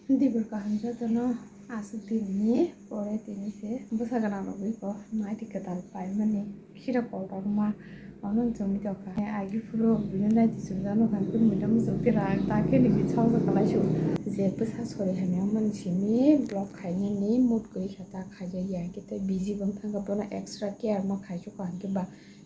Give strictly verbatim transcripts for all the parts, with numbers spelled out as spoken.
Dibor kaham jotono aswk dinini pore tini se bwsa gwnang rogwi ko maiti kwtal paimani sira kotorma ono chwngwi tongkha. Agi phuru bini naiti chwngjakno kha khe muitam muchung tira ta khe nini chawsa kwlaisu. Je bwsa sori hamya wngmani simi vlog khainani mood kwrwi kha ta khaijakya hwnkhe tei busy bo wng thangkha bono extra care ma khaisu kha hwnkhe ba.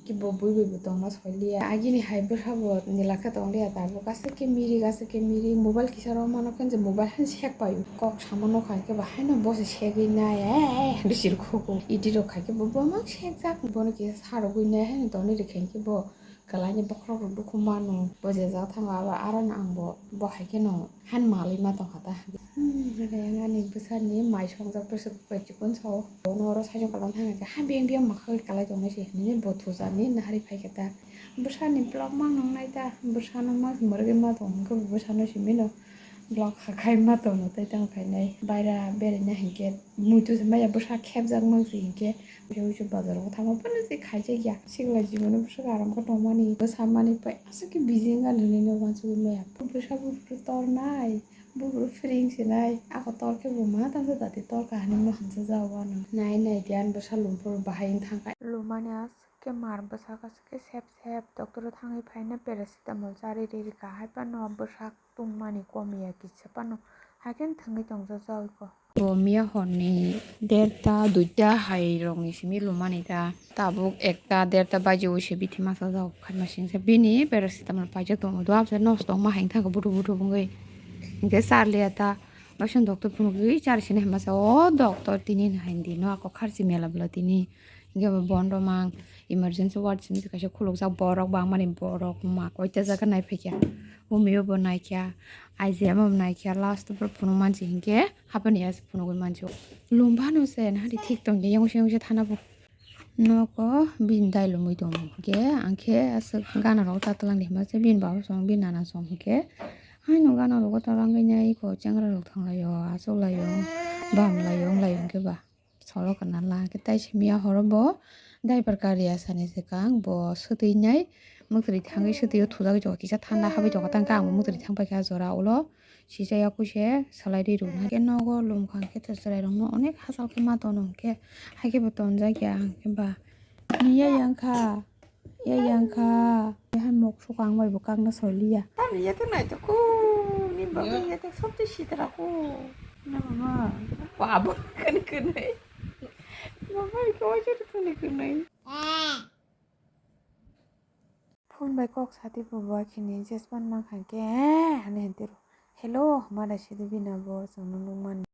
Kibo bui bai bo tongma soiliya. Agini hai bwsabo nila khe tongliya tabuk. Aswk khe miri, aswk khe miri. Mobile kisa rw mano khe je mobile han sek paio. Kok sama nokha khe bo haino bo se segwi nai, "Ei, ei," hinwi sirkhugo. Idi rok khai khe bo bo mang sekjak. Bono kisa sa rwgwi nai haino tonwi rwkha khe bo kwlaini bokhorok rok dukhu mano. Bo je jak thango abo aro no ang bo, bo hai kheno. Han malwi ma tongkha ta. Hmm, hwnkhe ang ani bwsani mai songjak bwswk bai chikon sao. Bono oro saichung kwlwng thangkhe ha biyang biyang mwkhwlwi kwlai tongnai se hinwi bo thujani nahari phaikha ta. Bwsani vlog mang nungnai ta. Bwsano ma mwrwgwi ma tong hwnkhe bo bwsano simi no vlog khakhai ma tono tei tamo khainai. Baira beraina hinkhe muitu se maya bwsa khepjak mang se hinkhe. Uisu uisu bazar o thangma phano se khaijakya. Sikla jibono bwswk aram khe tongmani. Bwsa manwi pai aswk khe busy wngkha hinwi no uansugwi maya. Bwsa buphuru tornai. Buphuru phring sinai, ako tor khe bo ma tangsa dati tor kahani ma hamsa jao ano. Nai nai di ani bwsa lum phuru bahai wng thangkha. Lumani aswk khe mar bwsak aswk khe sep sep doctor o thangwi phaina paracetamol charwi riri kahai phano bwsak tungmani komiya kisa phano haikhe thwngwi tongsa jaoiko. Bo miya horni derta duita hai rokni simi lumani ta. Tabuk ekta derta baji o se bithi masa jao khaima singsa bini paracetamol paijak tongo do abse nosto wngma hai wngkha buthuk buthuk wngwi hinkhe charliya ta baisong doctor phunukgwi chari sini hai masa o doctor tini hai di no ako kharchi mela bwla tini hinkhe bo bondo mang emergency ward simi kaisa khulukjak borok bangmani borok ma koita jaga naiphaikhya bumio bo naikha I G M o bo naikha last o phunuk mansi hinkhe hapani ase phunugwi mansi lum phano se nahari thik tongya yongse yongse thana bo. Nogo bini dai lomwi tongo. Hwnkhe ang khe aswk gana rogo ta twlang di hwnba se bini baba song bini nana song hwnkhe haino gana rogo ta rwngwi nai eko chengra rok thanglaio, achuklaio, bamlaio, wnglaio hwnkhe ba solo kana la hwnkhe tai simi a horo bo diaper kari asani swkang bo swtwi nai mwtwrwi thangwi swtwi o thujagwi tongo kisa thanda habwi tongo tangkhe ang bo mwtwrwi thang paikha ah jora ulo. Sijaya kuse salai ri rwna. Hwnkhe nogo lum kha hwnkhe to chwrai rokno onek hachal khe ma tono hwnkhe haikhe bo tonjak ya hwnkhe ba. Ni ya yang kha, ya yang kha. Hai mok suka ang bai bo kakna soi liya. Tam ya to nai to ko, ni ba ya to sob to sitra ko. Na mama, wa bo kani kani. Mama ko wa to kani kani. Phone bai kok sati bo ba khini jespan mang kha khe, eh, hani hentero. Hello, hwnma da sidi bina bo chwngno nukmani.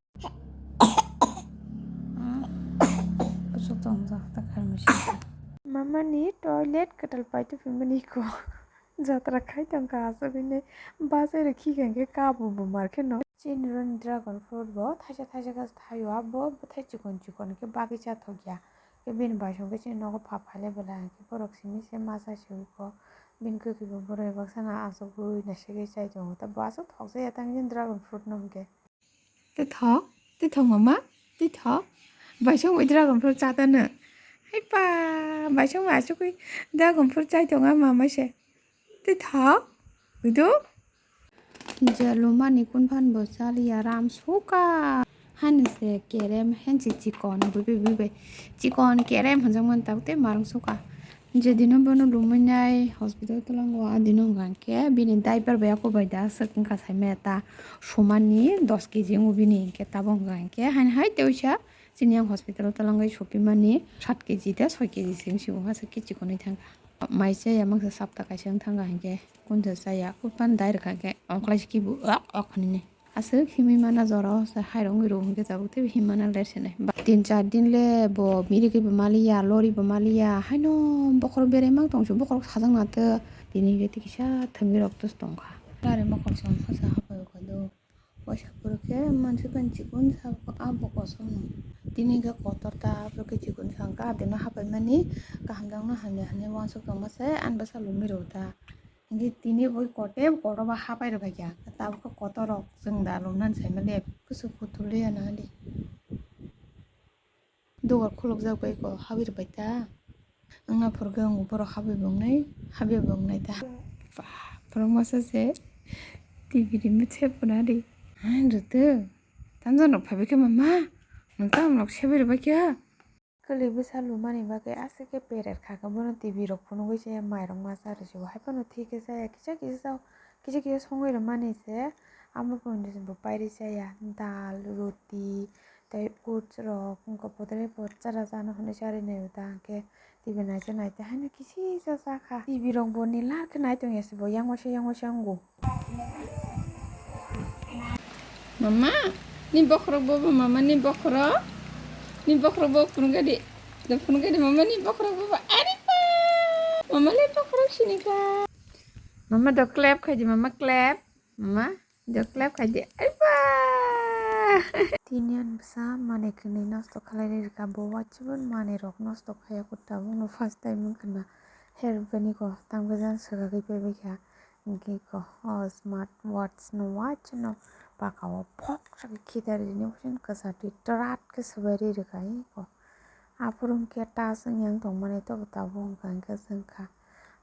Bwswk tong jak ta kharmai sidi. Mama ni toilet kwtal pai tuphi mani ko. Jatra khai tong kha aswk hwnwi. Bachai rok khi kha khe kabo bo mar khe no. Chini roni dragon fruit bo thaisa thaisa khe thaio, abo bwthai chikon chikon khe bagwi cha thok ya. Khe bini baisong khe chini nogo pha phailai belai, hwnkhe borok simi se masa se ui kho. Bini kwkhwi bo borok bai baksa no achugwi naisingwi chai tongo. Ta bo aswk thok jak ya tang bini dragon fruit no hwnkhe. Twi thok, twi thok mama, twi thok. Baisong bai dragon fruit cha ta no. Hai pa, baisong bai achugwi dragon fruit chai tongo mama se. Twi thok, uido. Je lumani kunphan bo chaliya ram suka. Hani se kerem hensi chikon buibai buibai. Chikon kerem hwnjakmani tabuk tei marung suka. Je dino bono lumui nai hospital twlango, a dino hwnkha khe bini diaper bai ako bai da aswk wngkha saimaya ta sumani dos kg wngo bini hinkhe tabuk hwnkha khe hani hai tei uisa chini yang hospital twlangwi sopimani sat kg da soi kg se wngsi aswk khe chikonwi thangkha. Mai chaya mangsa sapta kaisa wng thangkha hinkhe kunsa chaya, kutpan dai rwkha hinkhe ongkhlai se kibu ok ok hinwi. Aswk himwi mana jora o se hai rok wngwi rw hinkhe tabuk teibo himwi mana ler se nai. Ba tin char din le bo mirigwi bo maliya, lori bo maliya, haino bokhorok berai mang tong se bokhorok sajak na tw tini hinkhe tei kisa thwngwi rok tongkha. Gari mokol song hasa hapai rwkha do. Waisa phuru khe mansi bai chikon sa a bo kosong no. Tini khe kotor ta aphuru khe chikon sa wngkha adino hapai mani kaham jang no hamya hinwi uansuk tongma se ani bwsa lumi rw ta. Hinkhe tini bo kote kotor ba hapai rw baikha tabuk khe kotor rok chwng da lum nani sai mali kusu kuthul ya nang di. Dugar khulukjak bai ko habwi rwbai ta. Wngna phurkhe wng borok habwi bo wngnai, habya bo wngnai ta. Ba, borok masa se T V rimit se phuna ri. Hain rwtwk, Tamjani rok phaibai khe, mama, nwng tamo nok sebai rwbai khe? Kwlwi bwsa lumani bagwi aswk khe peret kha khe, bono T V rok phunugwi chaya, mairok ma cha rwsio, hai phano thwi khe chaya, kisa kisa chao, kisa kisa songwi rwmani se, amo bo hwnwi se bo pairi chaya, dal, roti, tei oats rok, wngkha bodol bo chara chana hwnwi charwi naio da, hwnkhe T V naite naite haino kisa kisa cha kha, T V rok bo ni lar khe nai tongya se bo, yang waisa yang waisa wngo. Mama, ni bokhorok bobo, mama ni bokhorok. Ni bokhorok bobo phunukgadi. Do phunukgadi mama ni bokhorok bobo. Ari ba! Mama le bokhorok sinika. Mama do clap khaidi, mama clap. Mama do clap khaidi. Ari ba! Tini ani bwsa manwi kwnwi nosto khlai rwkha, bo wachibun manwi rok nosto khaiya kho, tabukno first time wngkha na. Her bini ko tang bwjang swkagwi paibaikha. Hwnkhe ko o smart watch no watch no baka o phok sakhe khidari rini, uaising kwchar twi trat khe swbai ri rwkha eko. Aphuru hwnkhe touch wngya wng tongmani tobo tabuk hwnkha hwnkhe chwngkha.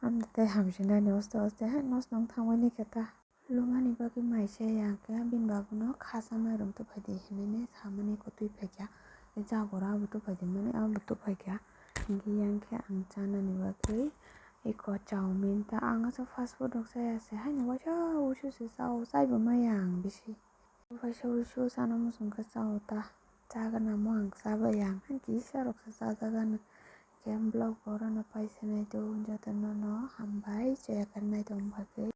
Amtwi tei hamsinani oste oste hai nosto wng thangmani khe ta. Lumani bagwi mai se ya hwnkhe bini babuno khasa mairum tubuphaidi hinwi samani eko tubuphaikha. Jagoro abo tubuphaidi hinmani abo tubuphaikha. Hwnkhe yang khe ang chanani bagwi eko chowmin ta, ang aswk fast food rok chaya se, haino waisa wuisu se chao, chaibo maya ang bisi. Waisa wuisu chana muchung khe chao ta, chagana mo ang chabai ang, haino kisa rok se chajaganw. Khe vlog bo orono pai se naitu, jotono no hambai chaya khe naitongma bagwi.